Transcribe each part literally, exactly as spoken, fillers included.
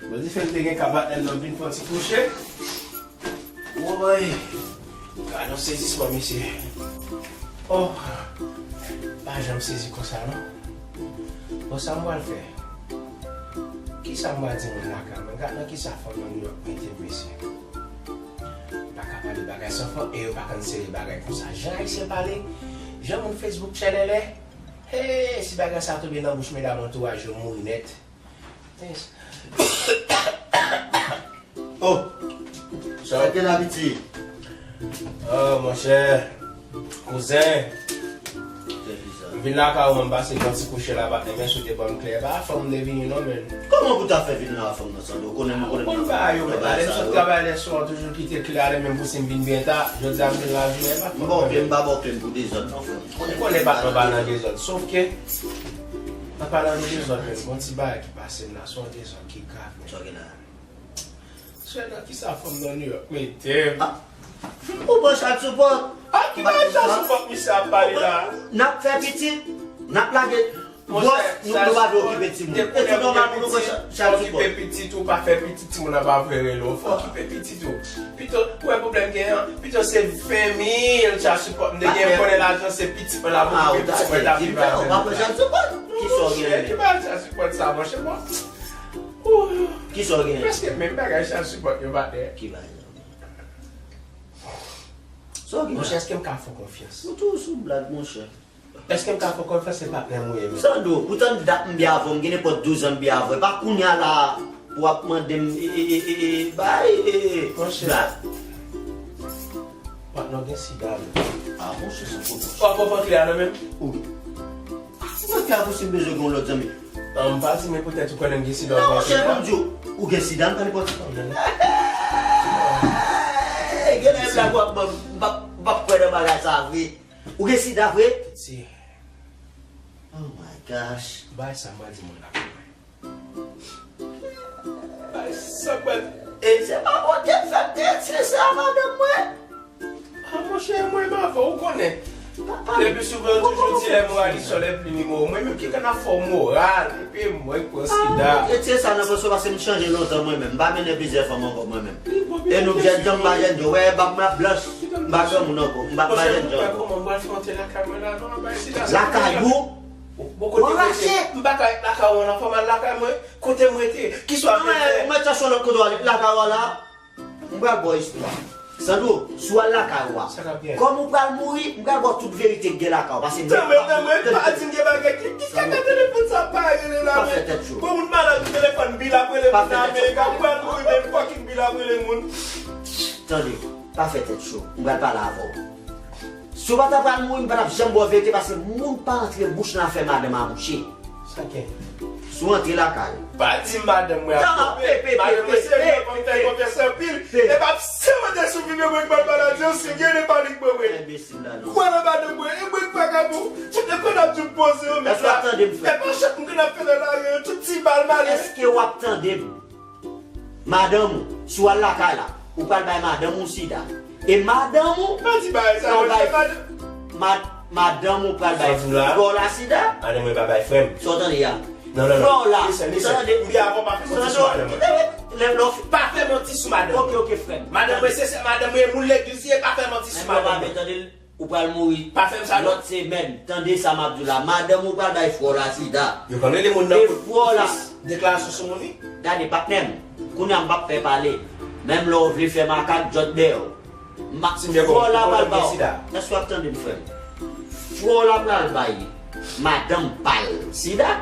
Bon, di fè m te gen ka bat lè m vin fè yon ti kouche. Woy! Gade yon sezisman, mesye. Oh! Pa janm sezi konsa, non. Bon, sa m pral fè? Kisa m pral di moun lakay mwen? Gad nan kisa fanm nan New York mete m, mesye. M pa ka pale bagay san fanm, e yo pa konn sere bagay konsa. Jan Ayisyen pale, jan moun Facebook chèlèlè. Hey, si bagay sa tonbe nan bouch medam antouraj yo mouri nèt. Thanks. Oh! Sa k gen la, piti? Oh, monchè. Kouzen. M vin lakay ou, m pase yon ti kouche la, patnè, men si w te ban m kle. Pa fanm m te vini non, men. Kòman pou ta fè vin la fanm nan, Sando? Ou konnen, nou konnen. Ou konn bagay yo, men lè m sot travay lè swa, toujou kite kle a, men pou si m vin byen ta, jodi a m vin la jounen, pa fanm. M pa okenn, m pa okenn pou dezòd non, frè m. Ou konnen patnè pa nan dezòd, sof ke, pa nan dezòd, men gon ti bagay ki pase m la, se yon dezòd ki grav, men. Sa w gen la? Sè nan kisa fanm nan New York mete m? Ah, ou pran child support? Ah, ki bagay child support misye ap pale la? N ap fè pitit, n ap lage bwòs, nou, nou pa vle okipe timoun. E tou nòmal pou nou pran child support. Okipe pitit ou pa fè pitit, timoun nan pa vle rele w. Fò okipe pitit ou. Pito, ou wè pwoblèm gen an? Pito se ven mil child support m te gen, m konnen lajan se pitit mwen la pou okipe pitit mwen ta viv avè m. Ou pa pran child support? Ki sa w gen? Ki bagay child support sa, monchè, mwen? Kisa w gen? Prèske menm bagay child support yo, patnè. Ki bagay sa? Sa w gen? Monchè, èske m ka fè w konfyans? Ou toujou sou blag, monchè. Èske m ka fè w konfyans, se patnè m ou ye menm? Sando, poutan dat m byen avè w, m gen nenpòt douz an m byen avè w. E pa kounye a la pou w ap mande m, e, e, e, e, e, bay, e, e, blag. Patnè w gen sida, menm. Ah, monchè, se pwoblèm. W ap pran kle a nan men m? Wi. Mwen te avanse m bezwen gen yon lòt zanmi. Non, m pa di, men poutèt ou konnen m gen sida, ou gen sida. Non, monchè, ban m di w, ou gen sida, m pa nenpòt ki. Genlè blag w ap ban m, m p ap, m p ap kwè nan bagay sa vre. Ou gen sida vre? Si. Oh my gosh. Bay sa, m pral di moun la pou mwen. Bay sa, m pral. E se pa Bondye k fè m te etire se a madanm mwen. Ah, monchè, mwen m avè w, ou konnen. Papa, le plus souvent, yo toujou di les moralistes sont les plus moraux. Mwen menm ki konn ap fè w moral, epi mwen k pran sida. Ah, etire sa nan panse w, paske m chanje lontan mwen menm. M pa mennen plizyè fanm ankò mwen menm. E nou jènjan, m pa jènjan. Wè, bab mwen ap blanch. M pa granmoun ankò. M pa, m pa jènjan ankò. Kòman m pral fè antre lakay mwen la, non, bay sida sa. Lakay ou? Bon, kote m rete? M pa ka ret lakay ou, non, fò m al lakay mwen. Kote m rete? Kiswa m rete? Ou mèt chache yon lòt kote w ale. Lakay ou a la. M pral ba w istwa. Sandro, si w al lakay ou a, kòm ou pral mouri, m pral ba w tout verite k gen lakay ou, paske m pa, tanmen, tanmen, pa di m gen bagay ki, ki kaka telefòn sa pa rele la, men. Pa fè tèt cho. Bon, moun malad ou telefòn, Bill ap rele moun nan Amerik, ou pral mouri, men fucking Bill ap rele moun. Tande, pa fè tèt cho. M pral pale avè w. Si w pa ta pral mouri, m pa t ap janm ba w verite, paske moun pa antre bouch nan afè madanm a mouche. Sa gen? Si w antre lakay ou. Pa di m madanm mwen ap twonpe. Madanm mwen serye, mwen fè konfyans anpil. E pa m se mwen te sou vime mwen k ba l maladi an, si gen de panik mwen mwen. Enbesil la non. Kwè nan madanm mwen, e mwen k vakabon. Tout le konn ap di m poze yo, men la. Èske w ap tande m, frè? E pa chak moun ki ap fè nan lari yo, tout ti bal male. Èske w ap tande m? Madanm ou, si w al lakay la, ou pral bay madanm ou sida. E madanm ou pral bay, mad-, madanm ou pral bay frè w la sida. Madanm mwen pa bay frè m. Sa w tande a? Non, non, non. Frè w la. Listen, listen. Ou tande? Ou di avan pa fè manti sou madanm mwen. Lè, lè w fin. Pa fè manti sou madanm mwen. Ok, ok, frè m. Madanm mwen se sè madanm mwen, e moun legliz li ye, pa fè manti sou madanm mwen. Tande. Ou pral mouri. Pa fè m sa non. Lòt semèn, tande sa m ap di w la. Madanm ou pral bay frè w la sida. Yo konn rele moun nan. E frè w la. Deklarasyon sou moun wi. Gade, patnè m. Kounye a m p ap fè pale. Menm lè w vle fè makak, djòt dèyè w. M ap, frè w la pral ba w. Èske w ap tande m, frè m? Frè w la pral bay madanm pa l sida.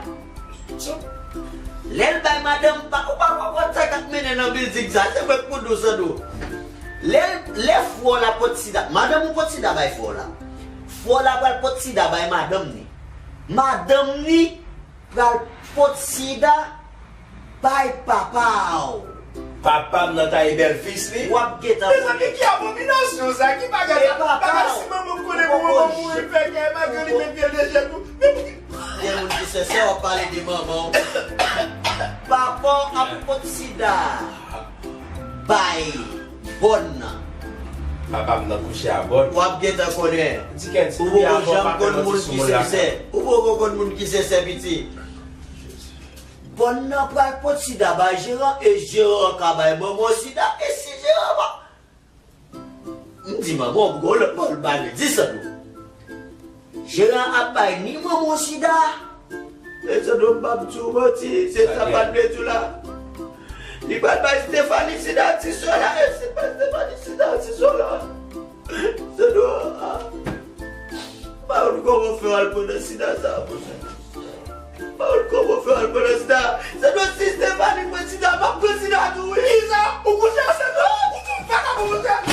Lè l bay madanm pa, ou pa konprann sa k ap mennen nan bilding sa, se mwen k pou di w, Sandro. Lè l, lè frè w la pot sida, madanm ou pot sida bay frè w la. Frè w la pral pot sida bay madanm ni. Madanm ni pral pot sida bay papa w. Papa m nan taye bèlfis li. W ap gentan konnen. Mezanmi, ki abominasyon sa, ki bagay sa? Bagay si manman m konnen pou manman m mouri fè kè, malgre li met pye l de jèn tou. Men pou ki Gen moun ki sensè, w ap pale de manman w. Papa w ap pot sida bay bòn nan. Papa m nan kouche a bòn. W ap gentan konnen. Ou poko janm konn moun ki sensè. Ou poko konn moun ki sensè, piti. Bòn nan pral pot sida bay jeran e jeran an ka bay manman w sida e si jeran pa. M di manman w pou gon lòt bòn ba li di Sandro. Jeran ap bay ni manman w sida. E Sandro m p ap di w manti, se sa m pral vle di w la. Li pral bay Stephanie sida ti sè la, e si l bay Stephanie sida ti sè la. Sandro, ah. M pa konn kòman fè al pran nan sida sa, monchè. M pa konn kòman fè al pran nan sida. Sandro, si Stephanie pran sida, m ap pran sida tou, wi. Kisa? Ou kouche a Sandro? Ou tou pa ka pran sida?